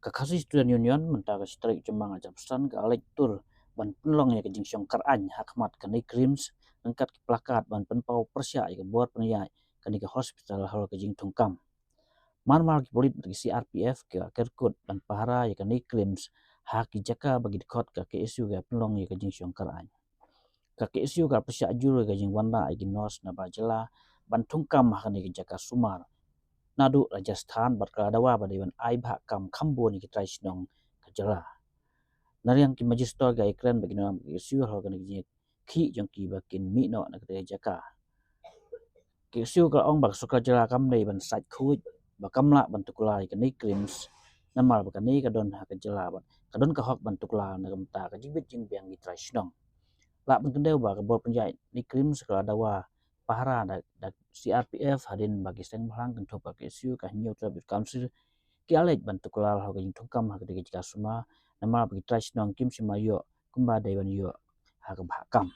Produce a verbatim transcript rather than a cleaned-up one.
Ka Khasi Student Union mynta ka shi tarik Jymmang Archabsan ka la leit tur ban pynlong ïa ka jingshong kar aiñ ha khmat ka NEIGRIHMS ryngkat ki plakat ban pynpaw pyrshah ïa ka bor pynïaid kane ka hospital halor ka jingthungkam. Mar mar ki pulit bad ki C R P F ki la kyrsiew ban pahara ïa ka NEIGRIHMS ha ki jaka ba ki dkhot ka KSU ka pynlong ïa ka jingshong kar aiñ. Ka KSU ka la pyrshah jur ïa ka jingwanrah ïa ki nurse na baroh jylla ban thungkam ha kane ka jaka sumar naduh Rajasthan bad ka la dawa ba dei ban ai bhah kam kham bun ïa ki trai shnong ka jylla. Na liang ki magistrate ki la ïakren bad ki nongïalam ka KSU halor kane ka jingïakhih jong ki ba kin mih noh na kata ka jaka. KSU ka la ong ba ka sorkar jylla kam dei ban sait khuid ba kam lah ban tuklar ïa ka NEIGRIHMS namar ba kane ka don ha ka jylla bad ka don ka hok ban tuklar na ka bynta ka jingbit jingbiang ki trai shnong. Lah ban kynmaw ba ka bor pynïaid NEIGRIHMS ka la dawa pahara da, da C R P F hadien ba ki seng bhalang kynthup ka KSU, ka Hynñiewtrep Youth Council ki la leit ban tuklar halor ka jingthungkam ha kata ka jaka sumar namar ba ki trai shnong kim shym la ïoh kumba dei ban ïoh ha ka bhah kam.